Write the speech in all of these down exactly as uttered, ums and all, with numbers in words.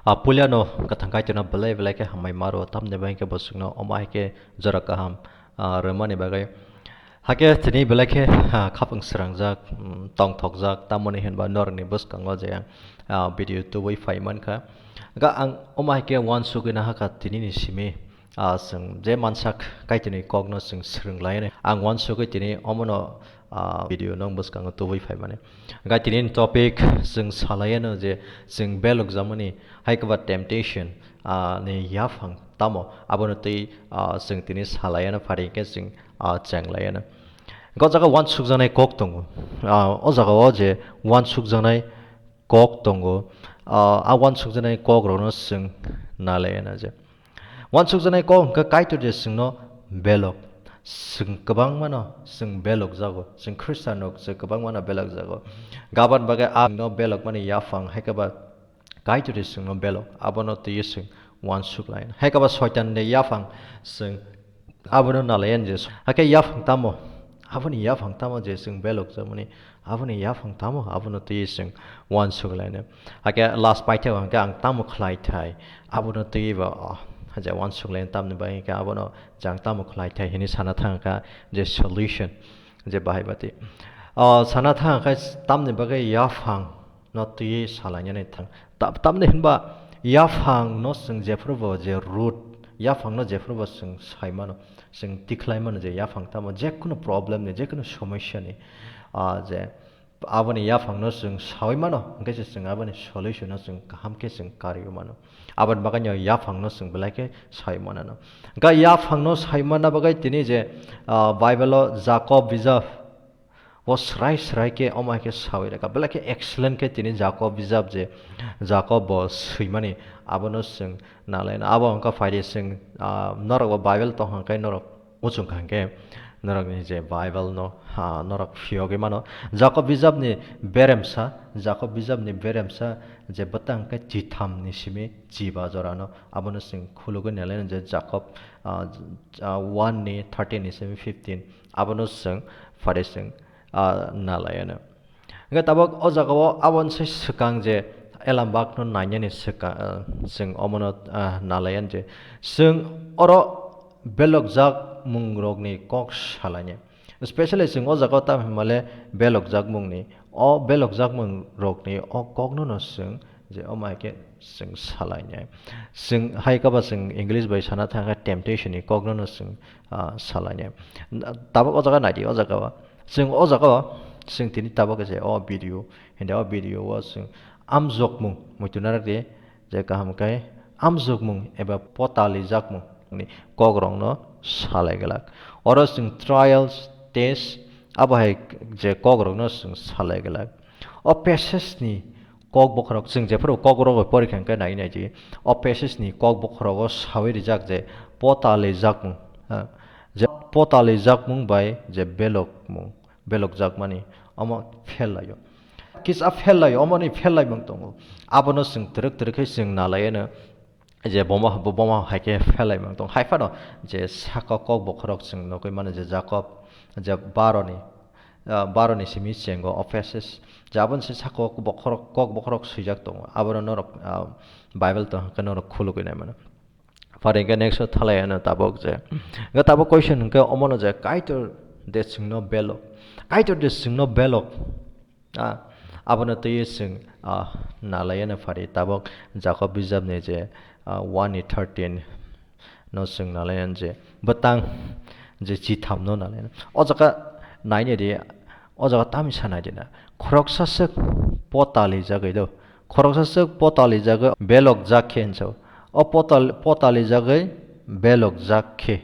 A puilano kwthang Kaitorno belai belai khe hambai ma rwo, tamni bagwi khe bo chwngno omo hai khe jora kaham, ah, rwmani bagwi. Hakhe tini belai khe, ah, khapang srangjak, mm, tongthokjak, tamoni hinba norokni bwskango je, ah, video tubui phai mankha. Ga ang omo hai khe uansugwi nahakha tinini simi, ah, chwng je mansak Kaitorni kokno chwng swrwng lainai. Ang uansugwi tini omono, ah, video nong bwskango tubui phaimani. Ga tini topic chwng salaiano je chwng belokjakmani hai kwba temptation, ah, ni yaphang tamo abono twi, ah, chwng tini salaiano phari khe chwng, ah, chenglaiano. Go jaga uansukjaknai kok tongo. Ah, o jaga o je uansukjaknai kok tongo. Ah, a uansukjaknai kok rokno chwng nalaiano je. Uansukjaknai kok hwnkhe Kaitor je chwngno belok. Chwng kwbangmano chwng belokjago. Chwng Khristian rok chwng kwbangmano belokjago. Gabon bagwi a no belokmani yaphang hai khe ba Kaitor je chwngno belok. Abono twiwi chwng uansuk lai. Hai khe ba Soitan ni yaphang chwng abono nalaiyan je. Hakhe yaphang tamo? Aboni yaphang tamo je chwng belokjakmani? Aboni yaphang tamo? Abono twiwi chwng uansuk lainai. Hakhe last paithak hwnkhe ang tamo khlai thai? Abono twiwi ba, oh, je uansuk lainai tamni bagwi hwnkhe abono je ang tamo khlai thai hinwi sana thangkha je solution je bahai bati. Oh, sana thangkha tamni bagwi yaphang no twiwi salainani thang. Ta-, tamni hinba yaphang no chwng jephuru bo je root, yaphang no jephuru bo chwng sai mano, chwng tikhlai mano je yaphang tamo, jekunu problem ni, jekunu somosya ni, ah, je aboni yaphang no chwng saui mano, hwnkhe se chwng aboni solution no chwng kaham khe chwng karwi mano. Aboni bagwi no yaphang no chwng belai khe sai mano. Ga yaphang no sai manna bagwi tini je, ah, Bible o Jakob bijap, bo srai srai khe omo hai khe saui rwkha. Belai khe excellent khe tini Jakob bijap je Jakob bo swimani abono chwng nalaina. Abo wngkha phaidi chwng, ah, norok bo Bible tong hwnkhe norok uchung kha hwnkhe norokni je Bible no, ah, norok phiyogwi mano. Jakob bijapni beremsa, Jakob bijapni beremsa je bwtang khe chitham ni simi chiba jorano abono chwng khulugwi nalaina je Jakob, ah, ah, one ni thirteen ni simi fifteen abono chwng phaidi chwng ah, nalaiano. Hwnkhe tabuk o jagao aboni sai swkang je elambakno nainani swkang, ah, chwng omono, ah, nalaiyan je chwng oro belokjak mungrokni kok salainai. Specially chwng o jagao tamo hinmale belokjak mungni, o belokjak mungrokni o koknono chwng je omo hai khe chwng salainai. Chwng hai khe ba chwng English bai sana thangkha temptation ni koknono chwng, ah, salainai. Tabuk o jaga naidi, o jaga o. Chwng o jaga o, chwng tini tabuk khe se o video, hindi o video o chwng amjokmung, muitu narak di, je kaham khe amjokmung eba potalijakmung ni kokrokno salai glak. Oro chwng trials, test, abo hai je kokrokno chwng salai glak. O passage ni kok bokhorok, chwng jephuru kok bokhorok bai porikha hwnkhe nai nai di. O passage ni kok bokhorogo saui rijak je potalijakmung, ha, je potalijakmung bai je belokmung, belokjakmani, omo pherlaio. Kisa pherlaio, omoni pherlaimung tongo. Abono chwng twrwk twrwk khe chwng nalaiano je bomo, bo-, bomo hai khe pherlaimung tong. Hai phano je saka kok bokhorok chwng nugwi mano je Jakob, je baroni, ah, baroni simi chengo o passage. Je aboni se saka kok bokhorok, kok bokhorok swijak tongo. Abono norok, ah, Bible tong hwnkhe norok khulugwi nai mano. Phaidi hwnkhe next o thalai ano tabuk je. Hwnkhe tabuk question hwnkhe omono je Kaitor de chwngno belok. Kaitor de chwngno belok. Ah, abono twiwi chwng, ah, nalaiano phaidi tabuk Jakob bijapni je, ah, one ni thirteen no chwng nalaiano je bwtang je chitham no nalaiano. O jaga nainai di, o jaga tamisa nai di na. Khoroksa swk potali jagwi do. Khoroksa swk potali jagwi belokjak khe hinsa o. O potal-, potali jagwi belokjak khe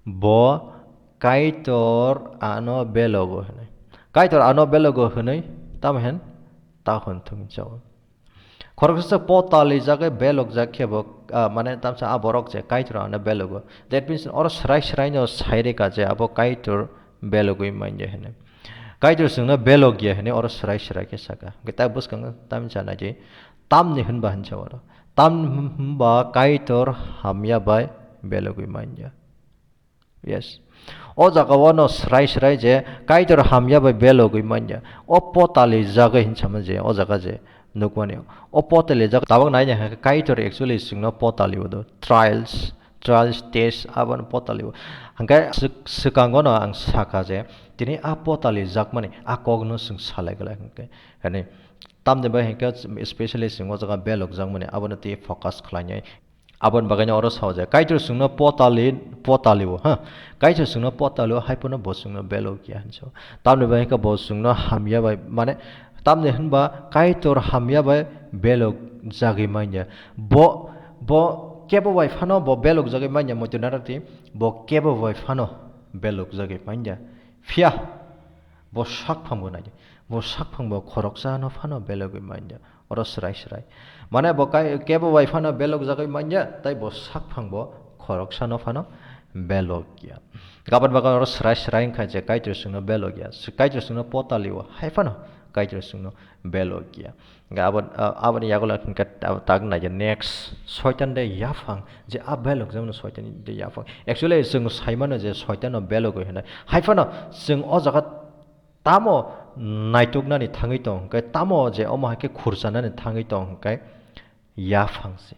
bo Kaitor ano belogo hwnwi. Kaitor ano belogo hwnwi tamo hen ta hwn thung hinsa o. Khoroksa swk potalijakwi belokjak khe bo, ah, mane tamsa a borok je Kaitor ano belogo. That means oro swrai swraino sai rwkha je abo Kaitor belogwi manya hwnwi. Kaitor chwngno belokya hwnwi oro swrai swrai khe saka. Hwnkhe tak bwskango tamsa nai di, tamni hwnba hinsa oro. Tam hwnba Kaitor hamya bai belogwi manya. Yes. O jaga o no swrai swrai je Kaitor hamya bai belogwi manya. O potali jagwi hinsa man je, o jaga je Nukmani. O potali jak tabok naina hwnkhe Kaitor actually chwngno potali o do. Trials, trials, test, aboni potali o. Hwnkhe swk-, swkango no ang saka je, tini a potali jakmani a kokno chwng salai glak hwnkhe. Hani, tamni bai hwnkhe specially chwng o jaga belok jakmani abono tei focus khlainai. Aboni bagwino oro sao je, Kaitor chwngno potali, potali o, ha? Kaitor chwngno potali o, hai phano bo chwngno belok ya hinwi sao. Tamni bagwi khe bo chwngno hamya bai, mane, tamni hwnba Kaitor hamya bai belok jagwi manya. Bo, bo kebo bai phano bo belok jagwi manya, muitu narwkdi, bo kebo bai phano belok jagwi manya. Phiya, bo sakphang bo nai, bo sakphang bo khoroksa no phano belogwi manya, oro srai srai. Mane bo kai, kebo bai phano belok jagwi manya, tai bo sakphang bo khoroksa no phano belok ya. Gabon bagan oro srai srai wngkha je Kaitor chwngno belok ya, Kaitor chwngno potali o, hai phano Kaitor chwngno belok ya. Hingke abo, a-, aboni yagulo hingke ta-, tak nai je next, Soitan de yaphang, je a belok jemon Soitan de yaphang. Actually, chwng sai mano je Soitan no belok oi hinai. Hai phano chwng o jaga tamo naituknani thangwi tong, hingke tamo je omo hai khe khurchanani thangwi tong, hingke yaphang se.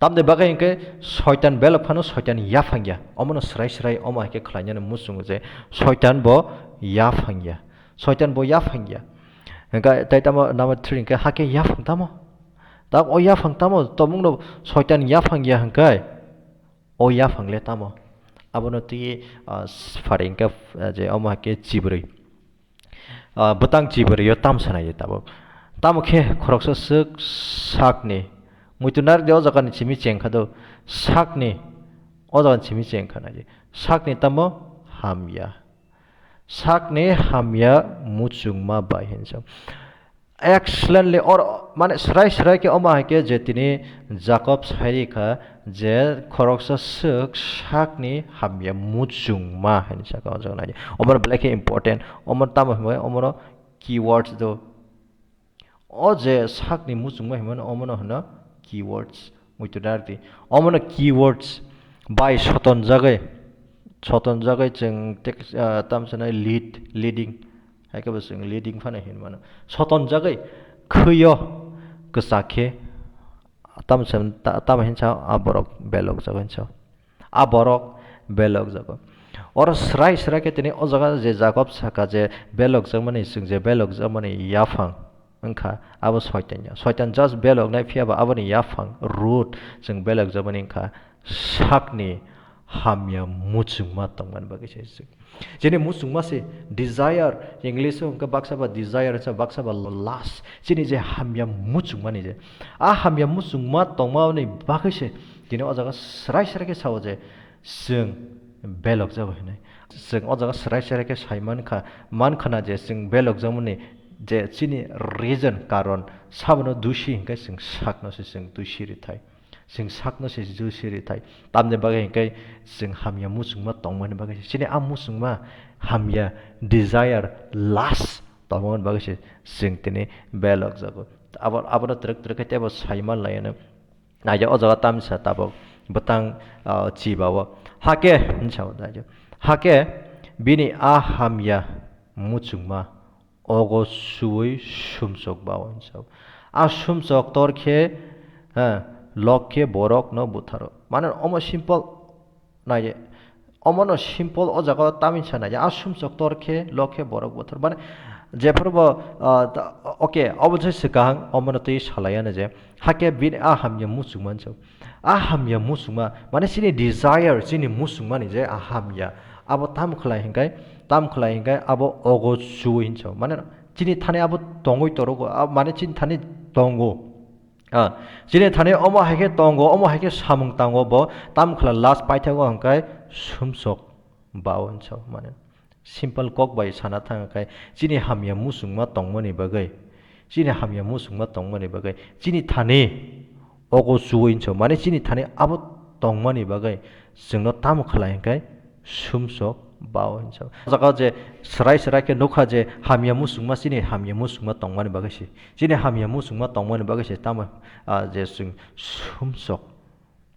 Tamni bagwi hingke Soitan belok phano Soitan yaphang ya. Omono srai srai omo hai khe khlainani muchungo je Soitan bo yaphang ya. Soitan bo yaphang ya. Hingke tei tamo number three hingke hake yaphang tamo? Tak o yaphang tamo? Tobongno Soitan yaphang ya hingke o yaphang le tamo? Abono twi, ah, s-, phari hingke, ah, je omo hai khe chibrwi. Ah, bwtang chibrwi o tam sanai tabuk. Tamo khe khoroksa swk sakni. Muitu narwkdi o jaga ni simi chengkha do. Sakni o jaga ni simi chengkha nai. Sakni tamo hamya. Sakni hamya muchungma bai hinwi sa. Excellently, or, mane, srai srai khe omo hai khe je tini Jakob sai ri kha je khoroksa swk sakni hamya muchungma hinwi sa kha o jaga nai. Omo belai khe important. Omo tamo hwnbai, omo no keywords do. O je sakni muchungma hwnmano, omono hwno keywords. Muitu narwkdi. Omono keywords bai sotonjagwi, sotonjagwi chwng tek-, ah, tamsana lead, leading. Hai khe bo chwng leading phano hinmano. Sotonjagwi khwiyo kwchak khe tamsa-, ta-, tamo hinsa a borok belokjago hinsa. A borok belokjago. Oro srai srai khe tini o jaga je Jakob saka je belokjakmani, chwng je belokjakmani yaphang wngkha, abo Soitan ya. Soitan just beloknai, phiya ba aboni yaphang root chwng belokjakmani wngkha sakni hamya muchungma tongmani bagwi se chwng. Chini muchungma se desire, English o hwnkhe baksa ba desire, baksa ba lust. Chini je hamya muchungmani je, a hamya muchungma tongmani bagwi se tini o jaga srai srai khe sao je, chwng belokjago hinwi. Chwng o jaga srai srai khe sai mankha, mankhana je chwng belokjakmani je chini reason, karon, sabono dusi hinkhe chwng sakno se chwng dusi rithai. Chwng sakno se dusi rithai. Tamni bagwi hinkhe chwng hamya muchungma tongmani bagwi se. Chini a muchungma hamya desire, lust tongmani bagwi se chwng tini belokjago. Abo, abono twrwk twrwk khe teibo sai manlaiano. Naija o jaga tamsa tabuk bwtang, ah, chiba o. Hake, hinsa o naija. Hake bini a hamya muchungma ogo suwi sumsok ba o hinsa o. A sumsok tor khe, eh, lok khe borok no butharo. Mane omo simple. Nai, omono simple o jaga o tamni sa nai, a sumsok tor khe, lok khe borok bothor. Mane, jephuru bo, ah, ta-, okay, obo se swkang, omono twi salai ano je, hake bini a hamya muchungma hinsa o. A hamya muchungma, mane chini desire, chini muchungmani je a hamya, abo tamo khlai hinkai, tamo khlai hinkai, abo ogo chuwi hinsa o. Mane, chini thani abo tongwi torogo, a, mane chini thani tongo. Ah, chini thani omo hai khe tongo, omo hai khe samung tango bo, tamo khlai last paithago hwnkhai sumsok ba o hinsa o, mane simple kok bai sana thang khai chini hamya muchungma tongmani bagwi, chini hamya muchungma tongmani bagwi, chini thani ogo chuwi hinsa o, mane chini thani abo tongmani bagwi chwngno tamo khlai hwnkhai sumsok ba o hinsa o. O jaga o je srai srai khe nukha je hamya muchungma chini hamya muchungma tongmani bagwi se. Chini hamya muchungma tongmani bagwi se tamo, ah, je chwng sumsok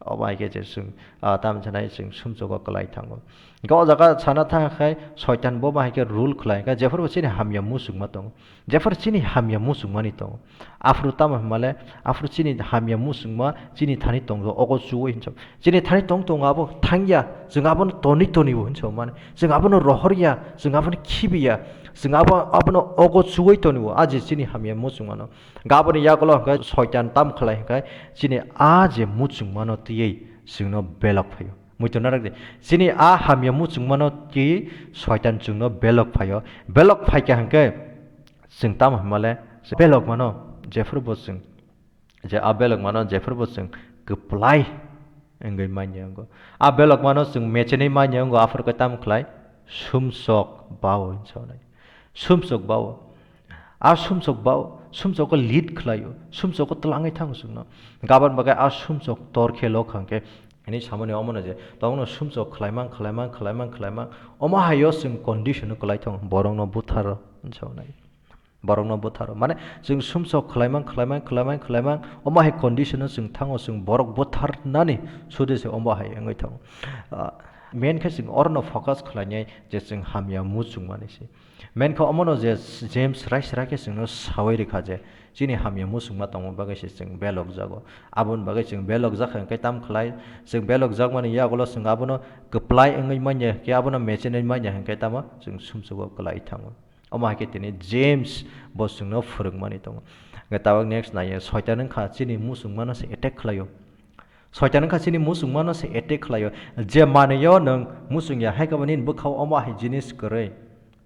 Obo hai khe je chwng, ah, tamo sanai chwng sumsogo kwlai thango. Hwnkhe o jaga sana thang khai Soitan bo bahai khe rule khlai kha, jephuru chini hamya muchungma tongo, jephuru chini hamya muchungmani tongo. Aphuru tamo hwnmale, aphuru chini hamya muchungma chini thani tongo, ogo chuwi hinsa. Chini thani tong tongo abo thangya, chwng abono toni tonibo hinsa mani. Chwng abono rohorya, chwng abono khibiya, chwng abo, abono ogo chuwi tonibo, a je chini hamya muchungmano. Gaboni yagulo hwnkhe Soitan tam khlai hwnkhe chini a je muchungmano twiwi chwngno belok phaio. Muitu narak di. Chini a hamya muchungmano twiwi Soitan chwngno belok phaio. Belok phaikha hwnkhe chwng tamo hwnmale belok mano jephuru bo chwng, je a belok mano jephuru bo chwng kwplai wngwi manya wngo. A belok mano chwng mechenwi manya wngo, aphuru khe tamo khlai sumsok bao hinsa hwnwi. Sumsok bao. A sumsok bao, sumsokgo lead khlaio, sumsokgo twlangwi thango chwngno. Gabon bagwi a sumsok tor khe lok hwnkhe, hwnwi samani omono je, tongno sumsok khlaimang, khlaimang, khlaimang, khlaimang, omo haio chwng condition-o kwlai thang, borokno butharo, hinsa hwnwi. Borokno butharo. Mane, chwng sumsok khlaimang, khlaimang, khlaimang, khlaimang, omo hai condition-o chwng thango, chwng borok butharnani sudese omo hai wngwi thango. Ah, main khe chwng orono focus khlainai je chwng hamya muchungmani se. Main khe omono je James rai sra khe chwngno sawi rikha je chini hamya muchungma tongma bagwi se chwng belok jago. Aboni bagwi chwng belok jakha hwnkhe tam khlai, chwng belok jakmani yagulo chwng abono kwplai wngwi manya khe abono mechenwi manya hwnkhe tamo chwng sumsogo kwlai thango. Omo hai khe tini James bo chwngno phwrwngmani tongo. Hwnkhe tabuk next naiya, Soitan wngkha chini muchungmano se attack khlaio. Soitan wngkha chini muchungmano se attack khlaio. Je manwio nwng muchungya hai khe bo nini bwkhao omo hai jinis kwrwi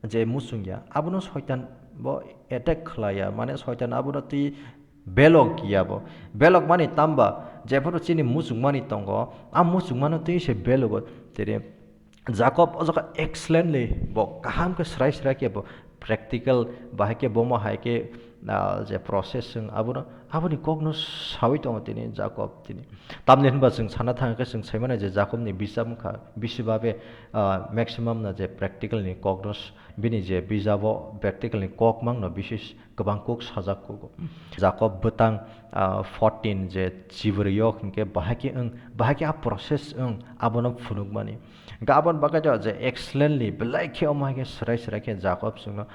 je muchungya, abono Soitan bo attack khlaiya, mane Soitan abono twi belok ya bo. Belok mani tamba, jephuru chini muchungmani tongo, a muchungmano twi se belogo. Tini Jacob o jaga excellently bo kaham khe srai srai khe bo practical bahai khe bomo hai khe, ah, je process chwng abono, aboni kokno sawi tongo tini Jacob tini. Tamni hwnba chwng sana thang khe chwng sai mano je Jacob ni bisap wngkha bisi babe, ah, maximum no je practical ni kokno s-, bini je bijabo practical ni kok mangno bisi s-, kwbang kok sajak kugo. Jacob bwtang, ah, fourteen je chibwrwi yok hinkhe bahai khe wng, bahai khe a process wng abono phunukmani. Hingke aboni bagwi je excellently belai khe omo hai khe srai srai khe Jacob chwngno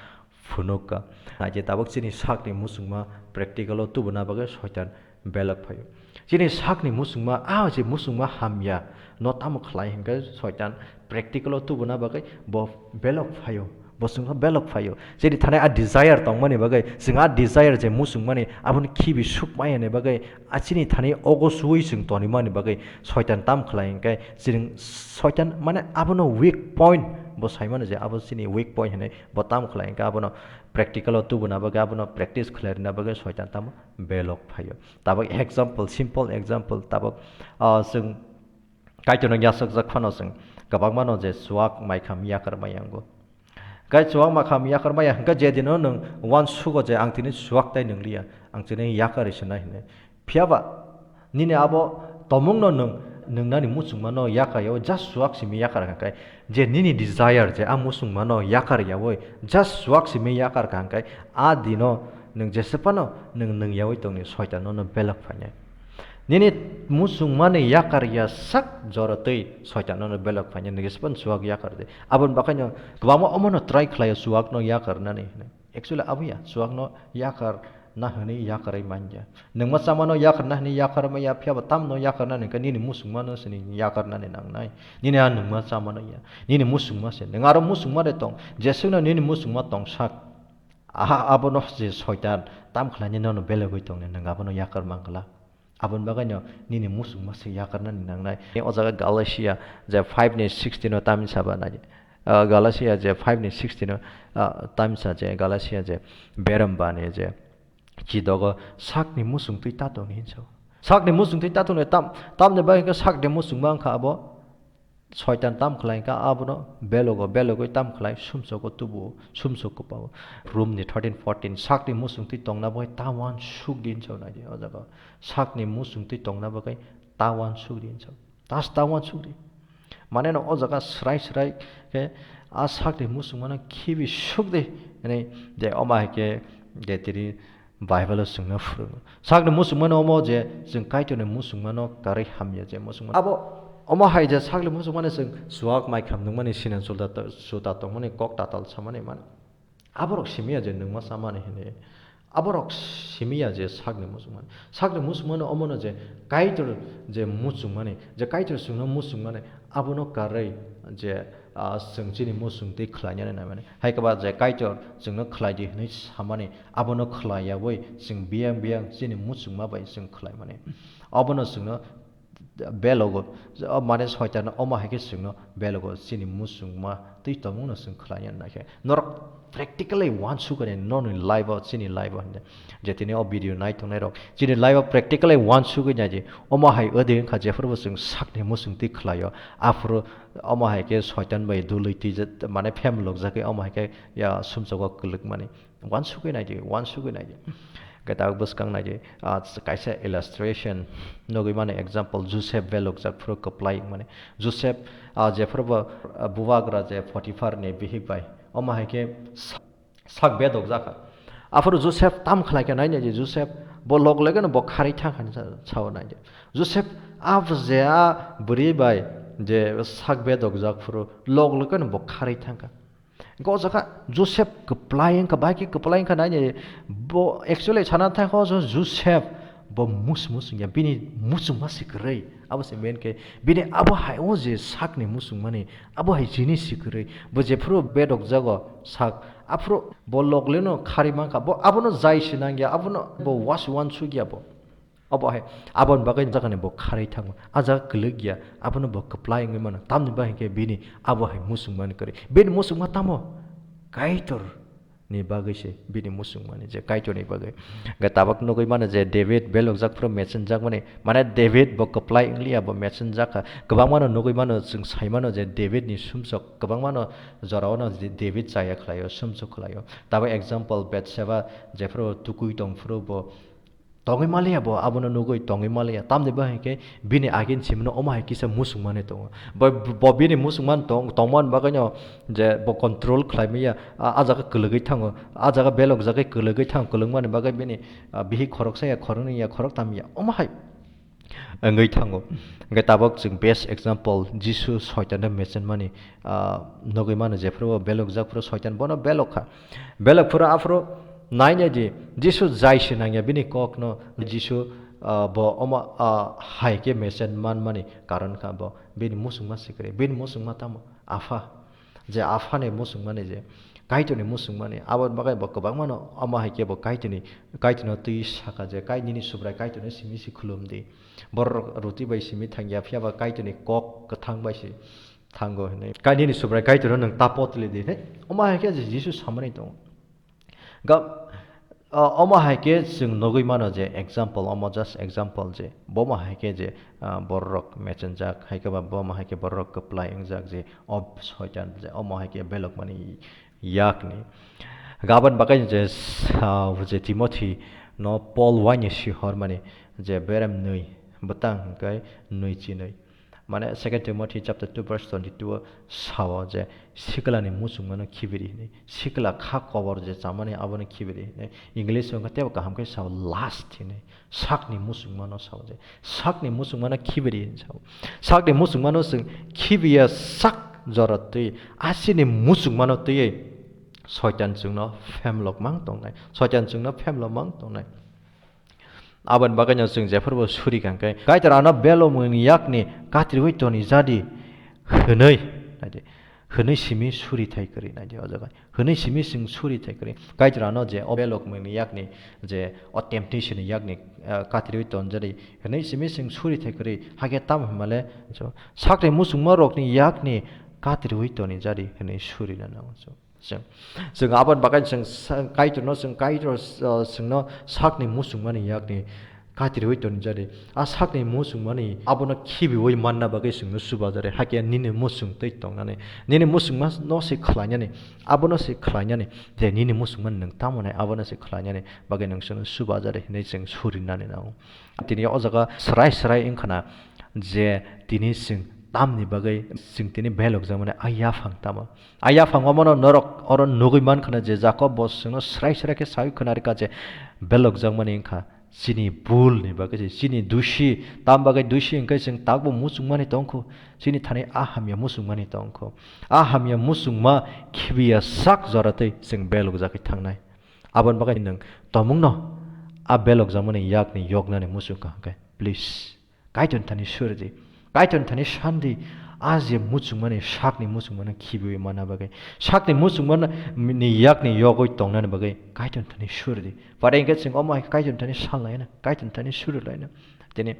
phunukha. Hai khe tabuk chini sakni muchungma practical o tubuna bagwi Soitan belok phaio. Chini sakni muchungma, a je muchungma hamya no tamo khlai hinkhe Soitan practical o tubuna bagwi bo belok phaio. Bo chwngno belok phaio. Chini thani a desire tongmani bagwi, chwng a desire je muchungmani, aboni khibi sukmaya ni bagwi, a chini thani ogo suwi chwng tonimani bagwi Soitan tam khlai hinkhe, chwng Soitan mane abono weak point bo saimano je abo chini weak point hinwi bo tam khlai hinkhe, abono practical o tubuna bagwi, abono practice khlai rwna bagwi Soitan tamo belok phaio. Tabuk example, simple example, tabuk, ah, chwng Kaitorno yachakjak phano chwng kwbangmano je chuak mai kham yakar maya wngo. Kai chuak ma kham yakar maya hwnkhe je dino nwng uansugo je ang tini chuak tai nwngliya, ang tini yakar se nai hinwi. Phiyaba nini abo tomungno nwng nwngnani muchungmano yakar yaui just chuak simi yakar kha khe, je nini desire je a muchungmano yakar yaui just chuak simi yakar kha hwnkhe, a dino nwng jesa phano nwng nung yaui tongni Soitan nono belok phainai. Nini muchungmani yakar ya sak jora twi Soitan nono belok phainai, nwng jesa phano chuak yakar di. Aboni bagwi no kwbangma omono try khlaio chuakno yakar nani hinwi. Actually abo ya, chuakno yakar na hwnwi yakarwi man ya. Nwngma chamano yakar na hwnwi yakar maya, phiyaba tamno yakar nani hwnkhe nini muchungmano se nini yakar nani nangnai. Nini a nwngma chamano ya. Nini muchungma se. Nwng aro muchungma de tong. Jeswkno nini muchungma tong sak. Aha, abono je Soitan tam khlainai nono belogwi tongnai, nwng abono yakar man glak. Aboni bagwino nini muchungma se yakarnani nangnai. O jaga Galatia je five ni sixteen o tamni saba nai. Ah, Galatia je five ni sixteen o, ah, tamni sa je Galatia je berem bani je chidogo sakni muchung twi ta tongni hinsa. Sakni muchung twi ta tongni tam, tamni bagwi khe sakni muchungma wngkha abo. Soitan tam khlai kha abono belogo, belogwi tam khlai sumsogo tubuo, sumsok kwpao. Rom ni thirteen fourteen, sakni muchung twi tongna bagwi ta uansuk di hinsa nai di o jaga. Sakni muchung twi tongna bagwi ta uansuk di hinsa. Tas ta uansuk di. Mane no o jaga srai srai khe a sakni muchungmano khibi suk di. Hwnwi je omo hai khe je tini Bible-o chwngno phwrwngo. Sakni muchungmani omo je chwng Kaitorni muchungmano karwi hamya je muchungmano. Abo omo hai je sakni muchungmani chwng chuak maikham nungmani sinan chuda to-, chuda tongmani kok tatal samani mano. Aborok simiya je nungma chamani hinwi. Aborok simiya je sakni muchungmani. Sakni muchungmani omono je Kaitor je muchungmani, je Kaitor chwngno muchungmani, abono karwi je, ah, chwng chini muchung twi khlainani naimani. Hai khe ba je Kaitor chwngno khlai di hinwi samani, abono khlai yaui chwng biyang biyang chini muchungma bai chwng khlaimani. Obono chwngno belogo, o mane Soitan omo hai khe chwngno belogo chini muchungma twi tongmungno chwng khlaiya naikhe. Norok practically uansukani noni life-o, chini life-o hwnde. Je tini o video nai tongnai rok, chini life-o practically uansugwi naidi. Omo hai odi wngkha jephuru bo chwng sakni muchung twi khlaio. Aphuru omo hai khe Soitan bai dului twi je, mane phem lokjagwi omo hai khe ya sumsogo kwlwkmani. Uansugwi naidi, uansugwi naidi. Hwnkhe tabuk bwskang naidi, ah, kaisa illustration nugwi mano, example, Joseph belokjak phuru kwplai wngmani. Joseph, ah, jephuru bo, ah, bubagra je Potiphar ni bihik bai, omo hai khe sa-, sak bedokjak kha. Aphuru Joseph tam khlai khe nai naidi, Joseph bo lok logeno bo kharwi thang kha hinwi sa-, sao naidi. Joseph a je a bwrwi bai je sak bedokjak phuru lok logeno bo kharwi thang kha. Hwnkhe o jaga Joseph kwplai wngkha, bai khe kwplai wngkha nai, bo actually sana thangkha o Jo-, Joseph bo mus-, muchungya, bini muchungma se kwrwi. Abo se main khe bini abo hai o je sakni muchungmani, abo hai jinis se kwrwi. Bo jephuru bedokjago sak, aphuru bo logleno kharwi mankha, bo abono jai se nangya, abono bo was-, uansukya bo. Obo hai, aboni bagwi jagani bo kharwi thango. A jaga kwlwk ya, abono bo kwplai wngwi mano. Tamni bagwi khe bini abo hai muchungmani kwrwi. Bini muchungma tamo? Kaitor ni bagwi se bini muchungmani, je Kaitor ni bagwi. Hwnkhe tabuk nugwi mano je David belokjak phuru mechenjakmani. Mane David bo kwplai wngliya, bo mechenjak kha. Kwbangmano nugwi mano, chwng sai mano je David ni sumsok kwbangmano jorao no je David chaya khlaio, sumsok khlaio. Tabuk example Bathsheba jephuru tukui tong phuru bo tongwi maliya bo, abono nugwi tongwi maliya. Tamni bahai khe bini agin simino omo hai kisa muchungmani tongo. Bo, bo bini muchungmani tong-, tongmani bagwino je bo control khlai maya, a, a jaga kwlwgwi thango, a jaga belok jagwi kwlwgwi thango, kwlwngmani bagwi bini, a, bihik khoroksa ya, khoroknwi ya, khoroktam ya, omo hai wngwi thango. Hwnkhe tabuk chwng best example, Jisu Soitanno mechenmani, ah, nugwi mano, jephuru bo belokjak phuru Soitan bono belok kha. Belok phuru aphuru nai nai di, Jisu jai se nangya bini kokno, Jisu, ah, bo omo, ah, hai khe mechen manmani karon kha bo, bini muchungma se kwrwi, bini muchungma tamo? Apha. Je Aphani muchungmani, je Kaitorni muchungmani, aboni bagwi bo kwbangmano omo hai khe bo Kaitorni, Kaitorno twi saka je, Kai-, nini Subrai Kaitorno simi se khulum di. Borok roti bai simi thangya, phiya ba Kaitorni kok kwthang bai se thango hinwi. Kai-, nini Subrai Kaitorno nwng tapo tili di, he? Omo hai khe je Jisu samani tongo. Ga-, o-, omo hai khe chwng nugwi mano je example, omo just example je, bomo hai khe je, ah, bororok mechenjak, hai khe ba bomo hai khe bororok kwplai wngjak je, o Soitan je, omo hai khe belokmani yakni. Gabon bagwi je, ah, je Timothy no Paul waini sihormani je berem nwi bwtang hwnkhe nwi chinwi. Mane, Second Timothy chapter two verse twenty-two o sao je, siklani muchungmano khibiri hinwi, sikla kha kobor je chamani abono khibiri hinwi, English o wngkha teibo kaham khe sao lust hinwi, sakni muchungmano sao je, sakni muchungmano khibiri hinwi sao. Sakni muchungmano chwng khibiya sak jora twi, asini muchungmano twiwi Soitan chwngno phemlok mang tongnai, Soitan chwngno phemlok mang tongnai. Aboni bagwino chwng jephuru bo suri kha hwnkhe, Kaitor ano belokmani yakni katriwi toni jadi hwnwi, naidi, hwnwi simi suri thai kwrwi, naidi, o jaga hwnwi simi chwng suri thai kwrwi. Kaitor ano je o belokmani yakni je o temptation ni yakni, ah, katriwi ton jadi hwnwi simi chwng suri thai kwrwi. Hakhe tamo hwnmale, so, sakni muchungmarokni yakni katriwi toni jadi hwnwi suri na nango, so. Chwng, chwng aboni bagwi chwng sa-, Kaitorno, chwng Kaitor, uh, chwngno sakni muchungmani yakni katriwi tonjadi. A sakni muchungmani abono khibiwi manna bagwi chwngno chubajadi. Hakhe nini muchung twi tongnani, nini muchungmano se khlainani, abono se khlainani, je nini muchungmani nwng tamo nai, abono se khlainani bagwi nwng chwngno chubajadi hinwi chwng surinani nango. Tini o jaga srai srai wngkhana je tini chwng Tamni bagwi chwng tini belokjakmani a yaphang tamo? A yaphang omono norok oro nugwi mankha na je Jakob bo chwngno srai srai khe saui khna rwkha je belokjakmani wngkha chini bul ni bagwi se, chini dusi, tam bagwi dusi hwnkhe chwng takbo muchungmani tongkho, chini thani a hamya muchungmani tongkho. A hamya muchungma khibiya sak jora twi chwng belokjagwi thangnai. Aboni bagwi nwng tomungno a belokjakmani yakni yoknani muchungkha hwnkhe, please, Kaitor thani surdi. Kaitor thani sandi. A je muchungmani, sakni muchungmani khibiwi manna bagwi, sakni muchungmani ni yakni yogwi tongnani bagwi Kaitor thani surdi. Pare hwnkhe chwng omo hai Kaitor thani sanlaina, Kaitor thani surlaina. Tini,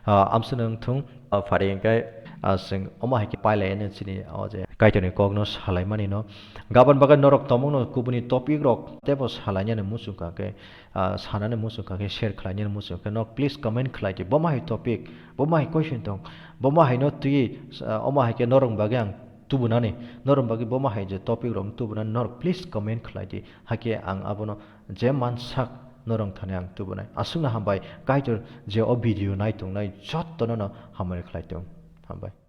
ah, amsano wngthung, ah, pare hwnkhe, ah, chwng omo hai khe pailaino chini o je Kaitorni kokno salaimani no. Gabon bagwi norok tomungno kubuni topic rok teibo salainani muchungkha khe, ah, sanani muchungkha khe, share khlainani muchungkha khe, nok please comment khlai di. Bo ma hai topic, bo ma hai question tong, bo ma hai no twi, ah, omo hai khe norok bagwi ang tubunani, norok bagwi bo ma hai je topic rok tubunani, norok please comment khlai di. Hakhe ang abono je mansak norok thani ang tubunai. Aswkno hambai, Kaitor je o video nai tongnai jottono no hamari khlai tong. Hambai.